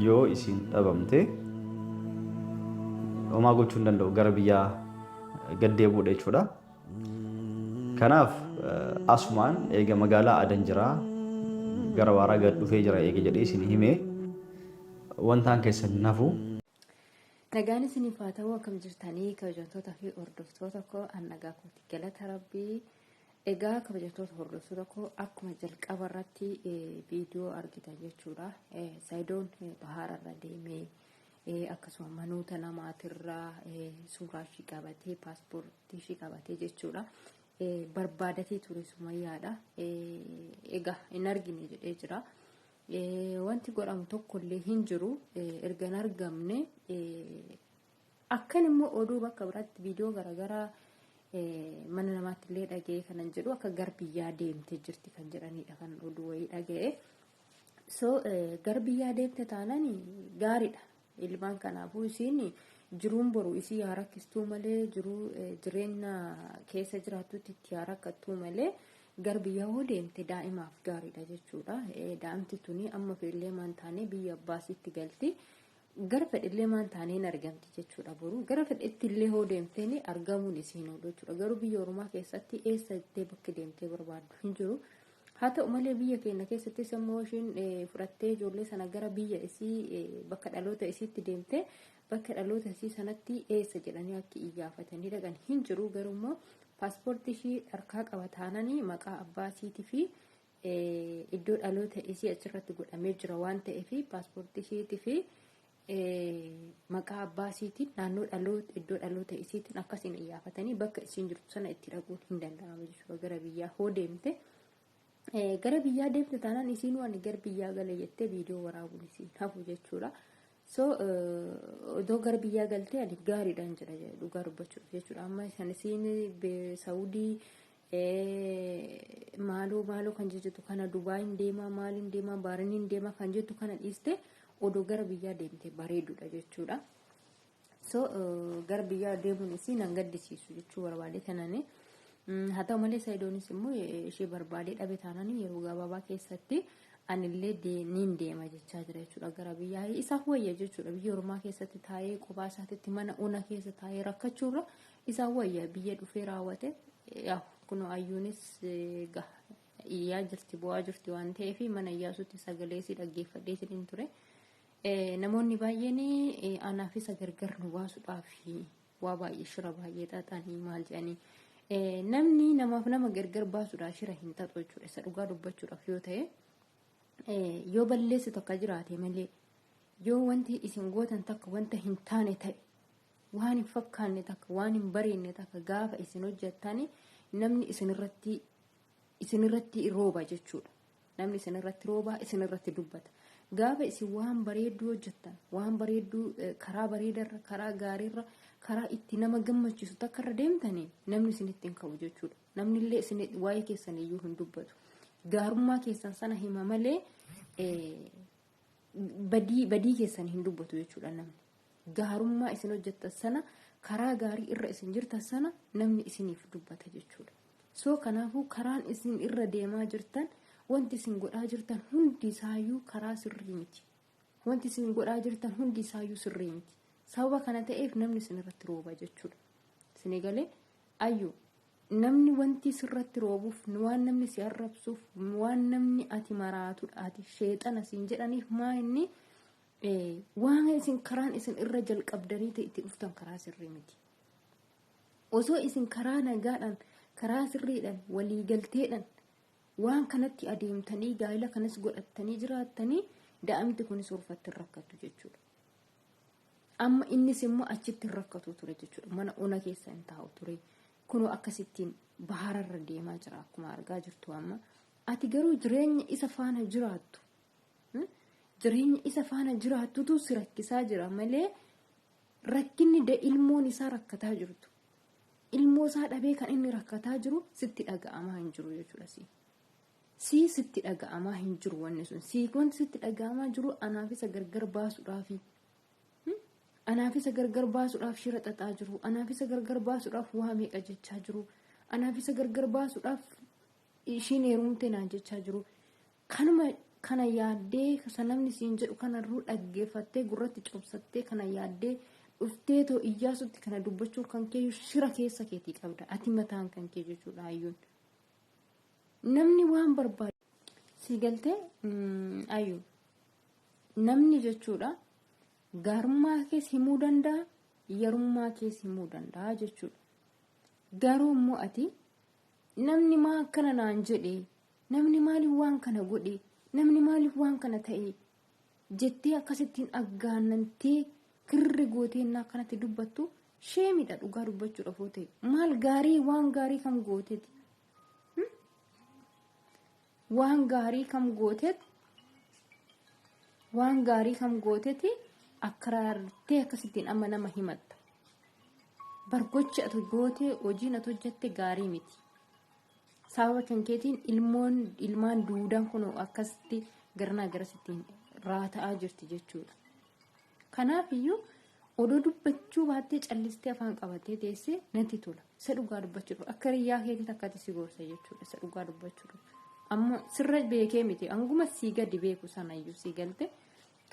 Yoo isiin dhabamte homaa gochuu hin danda'u gara biyyaa gad deebi'uudha jechuudha. Kanaaf asumaan eega magaalaa Adan jira gara waaraa gad dhufee jira eega jedhee isin himee wantaan keessan hin hafu. Nagaan isiniif haa ta'u, akkam jirtanii kabajamtoota fi hordoftoota koo? An nagaa kooti, galata Rabbii. Egaa kabajamtoota hordoftoota koo, akkuma jalqaba irratti viidiyoo argitan jechuudha. Sayidoon bahaararra deemee, akkasuma manoota namaatirraa suuraa ishii qabatee, paaspoortii ishii qabatee jechuudha. Barbaadatee ture Sumayyaadha. Egaa hin argine jedhee jira. Wanti godhamu tokkollee hin jiru erga hin argamne. Akkan immoo oduu bakka biraatti viidiyoo garaagaraa mana namaatti illee dhaga'ee kanan jedhu, akka gar biyyaa deemtee jirti kan jedhanidha kan oduu wayii dhaga'e. So gar biyyaa deemte taanaan gaariidha. Ilmaan kanaafuu isiin jiruun boru isii haa rakkistuu malee, jiruu jireenya keessa jiraattutti itti haa rakkattuu malee, gar biyyaa hoo deemte daa'imaaf gaariidha jechuudha. Daa'imti tuni amma fe'illee maan taane biyya abbaasitti galti. Gara fedhillee maan taanee hin argamti jechuudha boru. Gara fedhetti illee hoo deemteen argamuun isiin oolu jechuudha. Garuu biyya ormaa keessatti eessa jettee bakki deemtee barbaaddu hin jiru. Haa ta'u malee biyya keenya keessattis immoo ishiin fudhattee ijoollee sana gara biyya isii, bakka dhaloota isiitti deemtee, bakka dhaloota isii sanatti eessa jedhanii akka iyyaafatanii dhaqan hin jiru. Garuu immoo paaspoortii ishii harkaa qaba taananii, maqaa abbaa isiitii fi iddoo dhaloota isii achirratti godhamee jira waan ta'eef, paaspoortii ishiitii fi maqaa abbaa isiitiin, naannoo dhaloota, iddoo dhaloota isiitiin akkasiin iyyaafatanii bakka isiin jirtu sana itti dhaquun hin danda'amu jechuudha gara biyyaa hoo deemte. Gara biyyaa deemte taanaan isiin waan gara biyyaa gale jettee viidiyoo waraabuun isiin hafu jechuudha. So odoo gara biyyaa galtee ani gaariidhaan jedha dhugaa dubbachuuf jechuudha. Amma isaan isiin Saawudii maaloo maaloo kan jettu kana, Dubaayin deemaa, maaliin deemaa, Baariniin deemaa kan jettu kana dhiiste odoo gara biyyaa deemte bareedudha jechuudha. So gara biyyaa deemuun isii nan gaddisiisu jechuu barbaade kanani. Haa ta'u malee Saayidoonis immoo ishee barbaadee dhabe taanaan yeroo gabaabaa keessatti anillee niin deema jechaa jira jechuudha gara biyyaa. Isaaf wayya jechuudha, biyya ormaa keessatti taa'ee kophaa isaatitti mana ona keessa taa'ee rakkachuurra isaaf wayya biyya dhufee raawwate. Yaa kunoo ayyuunis iyyaa jirti, bu'aa jirti waan ta'eef mana Iyyaasuutti sagalee isii dhaggeeffadhee isiniin ture. Namoonni baay'een anaaf isa gargar nu baasuudhaaf waa baay'ee shira baay'ee xaxanii maal jedhanii, namni namaaf nama gargar baasuudhaaf shira hin xaxu jechuudha. Isa dhugaa dubbachuudhaaf yoo ta'e, yoo balleessi tokko jiraate malee, yoo wanti isin gootan takka wanta hin taane ta'e, waan hin fakkaanne takka, waan hin bareenne takka gaafa isin hojjettani, namni isinirratti rooba jechuudha. Namni isinirratti rooba, isinirratti dubbata. Gaafa isin waan bareedduu hojjettan, waan bareedduu, karaa bareedarra, karaa gaariirra, karaa itti nama gammachiisu takka irra deemtanii, namni isinitti hin ka'u jechuudha. Namni illee isin waa'ee keessan iyyuu hin dubbatu. Gaarummaa keessan sana hima malee badii keessan hin dubbatu jechuudha namni. Gaarummaa isin hojjettan sana, karaa gaarii irra isin jirtan sana namni isiniif dubbata jechuudha. So kanaafuu karaan isin irra deemaa jirtan, wanti isin godhaa jirtan hundi isaayyuu karaa sirrii miti. Wanti isin godhaa jirtan hundi isaayyuu sirrii miti. Sababa kana ta'eef namni isin irratti rooba jechuudha. Isin egalee ayyuu namni wanti sirratti roobuuf, waan namni si arrabsuuf, waan namni ati maraatudha, ati sheexana siin jedhaniif maa inni waan isin karaan isin irra jalqabdanii itti dhuftan karaa sirrii miti. Osoo isin karaa nagaadhaan, karaa sirriidhaan, waliigalteedhaan waan kanatti adeemtanii, gaa'ela kanas godhattanii jiraattanii, daa'imti kunis ulfatti hin rakkattu jechuudha. Amma innis immoo achitti hin rakkatu ture jechuudha. Mana ona keessa hin taa'u ture. Kunoo akkasittiin bahararra deemaa jira akkuma argaa jirtu amma. Ati garuu jireenya isa faana jiraattu, jireenya isa faana jiraattutu si rakkisaa jira malee, rakkinni da ilmoon isaa rakkataa jirtu, ilmoo isaa dhabee kan inni rakkataa jiru sitti dhaga'amaa hin jiru jechuudha si. Sii sitti dhaga'amaa hin jiru wanni sun. Sii wanti sitti dhaga'amaa jiru anaaf isa gargar baasuudhaafi. Anaaf isa gargar baasuudhaaf shira xaxaa jiru. Anaaf isa gargar baasuudhaaf waa meeqa jechaa jiru. Anaaf isa gargar baasuudhaaf ishiin heerumte naan jechaa jiru. Kanuma Kana yaaddee isa namni siin jedhu kanarruu dhaggeeffattee gurratti cobsattee kana yaaddee dhuftee too Iyyaasutti kana dubbachuun kan kee shira keessa keetii qabda. Ati mataan kan kee jechuudha hayyuun. Namni waan barbaadu sii galtee ayyuu namni jechuudha gaarummaa kees himuu danda'a yarummaa kees himuu danda'a jechuudha. Garuu immoo ati namni maa akkana naan jedhe namni maaliif waan kana godhe namni maaliif waan kana ta'e jettee akkasittiin aggaannantee kirri gootee innaa akkanatti dubbattu sheemidha dhugaa dubbachuudhaaf yoo ta'e maal gaarii waan gaarii kam gooteeti waan gaarii kam gooteet waan gaarii kam gooteti akkaraartee akkasittiin amma nama himatta. Bargochi ati gootee hojiin ati hojjette gaarii miti. Sababa kan keetiin ilmoon ilmaan duudaan kun akkasitti garanaa garasittiin raata'aa jirti jechuudha. Kanaaf iyyuu odoo dubbachuu baattee callistee afaan qabattee teessee natti tola. Isa dhugaa dubbachuudhaaf akka hiriyyaa keetii takkatti si gorsa jechuudha. Isa dhugaa dubbachuudhaaf. Amma sirra beekee miti hanguma sii gadi beeku sanayyuu sii galte.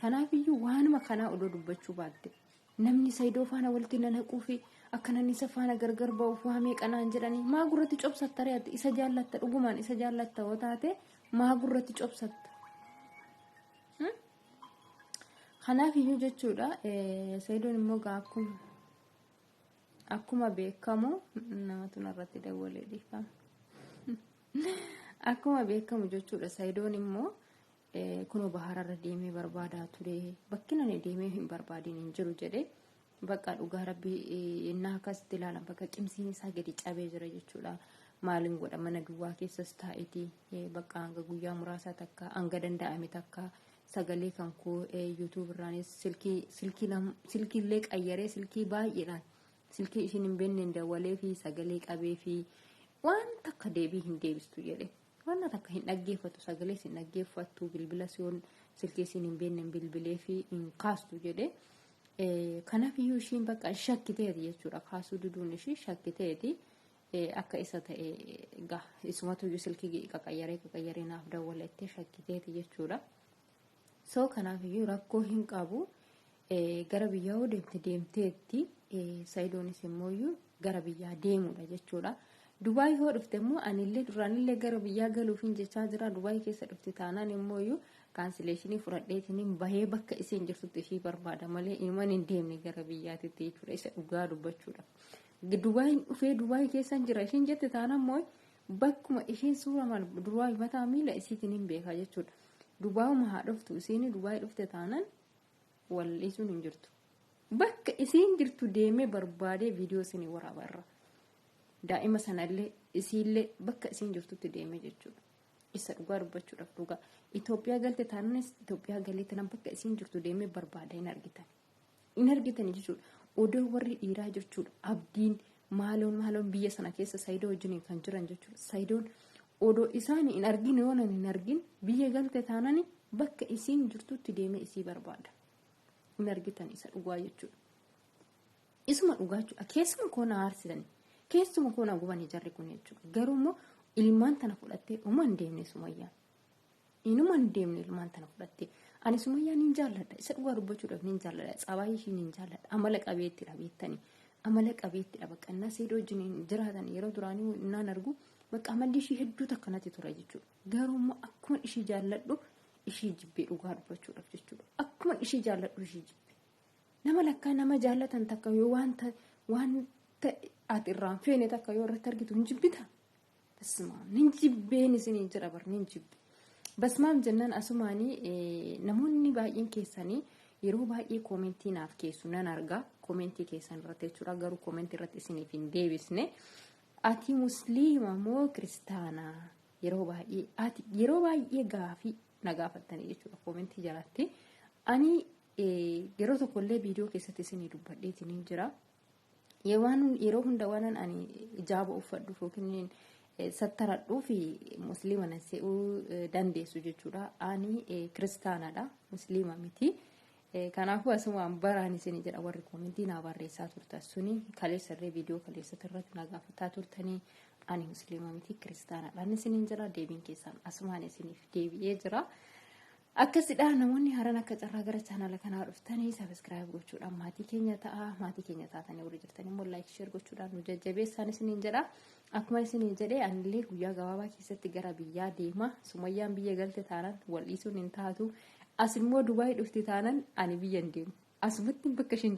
Kanaaf iyyuu waanuma kanaa odoo dubbachuu baatte. Namni Sayidoo faana walitti na naquu fi akka namni isa faana gargar ba'uuf waa meeqa naan jedhanii maa gurratti cobsatta ree ati isa jaallatta dhugumaan isa jaallatta yoo taate maa gurratti cobsatta. Kanaaf iyyuu jechuudha Sayidoon immoo gaa akkuma akkuma beekamu namatu narratti dawwalee dhiifama. Akkuma beekamu jechuudha Sayidoon immoo kunoo bahararra deemee barbaadaa ture bakki nani deemee hin barbaadin hin jiru jedhe bakka dhugaa rabbii innaa akkasitti ilaalan bakka qimsiin isaa gadi cabee jira jechuudha. Maalin godha mana duwwaa keessas taa'eeti bakka hanga guyyaa muraasaa takka hanga danda'ame takka sagalee kan koo YouTube irraanis silkii silkii silkiillee qayyaree silkii baay'eedhaan silkii ishiin hin beekneen dawwalee fi sagalee qabee fi waan takka deebii hin deebistu jedhe. Waan takka hin dhaggeeffatu sagalee hin dhaggeeffattu bilbila siyoon silkii isiin hin beekneen bilbilee fi hin kaastu jedhe. Kanaaf iyyuu ishiin bakka shakkiteeti jechuudha kaasuu diduun ishii shakkiteeti. Akka isa ta'e egaa isumatu iyyuu silkii qaqayyaree qaqayyaree naaf dawwalettee shakkiteeti jechuudha. So kanaaf iyyuu rakkoo hin qabu. Gara biyyaa yoo deemte deemteetti Sayidoonis immoo iyyuu gara biyyaa deemuudha jechuudha. Dubaay yoo dhufte immoo anillee duraanillee gara biyyaa galuufin jechaa jira. Dubaay keessa dhufte taanaan immoo iyyuu kaansileeshinii fudhadheetiin bahee bakka isiin jirtutti ishii barbaada malee inuman hin deemne gara biyyaatitti jechuudha. Isa dhugaa dubbachuudha. Dubaayin dhufee Dubaay keessan jira ishiin jette taanaan immoo bakkuma ishiin suura mal Dubaay mataa miila isiitiin hin beekaa jechuudha. Dubaayuma haa dhuftu isiin Dubaay dhufte taanaan wal dhiisuun hin jirtu. Bakka isiin jirtu deemee barbaadee viidiyoo isinii waraaba irra. Daa'ima sanallee isiillee bakka isiin jirtutti deemee jechuudha. Isa dhugaa dubbachuudhaaf dhugaa. Itoophiyaa galte taanaanis Itoophiyaa galee taanaan bakka isiin jirtu deemee barbaada hin argitan. Hin argitan jechuudha. Odoo warri dhiiraa jechuudha. Abdiin maaloon maaloon biyya sana keessa Sayidoo wajjin kan jiran jechuudha. Sayidoon odoo isaan hin argin yoo nan hin argin biyya galte taanaan bakka isiin jirtutti deemee isii barbaada. Hin argitan isa dhugaa jechuudha. Isuma dhugaa jechuudha. Keessuma koo na aarsitani. Keessuma koo na gubanii jarri kun jechuudha. Garuu immoo ilmaan tana fudhattee dhuma hin deemne Sumayyaan. Inuma hin deemne ilmaan tana fudhattee. Ani Sumayyaa nin jaalladha. Isa dhugaa dubbachuudhaaf nin jaalladha. Tsabaayii ishii nin jaalladha. Amala qabeettidha beektanii. Amala qabeettidha bakka innaa seedoo wajjin hin jiraatan yeroo duraanii innaan argu bakka amalli ishii hedduu takka natti tura jechuudha. Garuu immoo akkuma ishii jaalladhu ishii jibbee dhugaa dubbachuudhaaf jechuudha. Akkuma ishii jaalladhu ishii jibbe. Nama lakkaa nama jaallatan takka yoo wanta wanta ati irraan feene takka yoo irratti argitu hin jibbita. Basmaam nin jibbeen isiniin jedha bar nin jibbe. Basmaam jennaan asumaanii namoonni baay'een keessanii yeroo baay'ee koomentii naaf keessu nan arga koomentii keessan irratti jechuudha garuu koomentii irratti isiniif hin deebisne. Ati musliima moo kiristaanaa yeroo baay'ee ati yeroo baay'ee gaafii na gaafattanii jechuudha koomentii jalatti. Ani yeroo tokkollee viidiyoo keessatti isinii dubbadheetiin hin jira. Yeroo hunda waanan ani ijaaba uffadhuuf yookiin sattaradhuuf musliima na se'uu dandeessu jechuudha. Ani kiristaanadha musliima miti. Kanaafuu asumaan baraan isin jedha warri koomentii naa barreessaa turtan suni kaleessarree viidiyoo kaleessatti irratti na gaafataa turtanii ani musliima miti kiristaanadha. Inni isiniin jira deebiin keessaan asumaan isiniif deebi'ee jira. Akkasidha, namoonni haaraan akka carraa gara chaanala kanaa dhuftanii subscribe gochuudhaan maatii keenya ta'a. Maatii keenya taatanii warri jirtan immoo like, share gochuudhaan nu jajjabeessaan isiniin jedha. Akkuma isiniin jedhee, anillee guyyaa gabaabaa keessatti gara biyyaa deema. Sumayyaan biyya galte taanaan wal dhiisuun hin taatu. As immoo Dubaay dhufti taanaan ani biyya hin deemu. Asumatti bakka isheen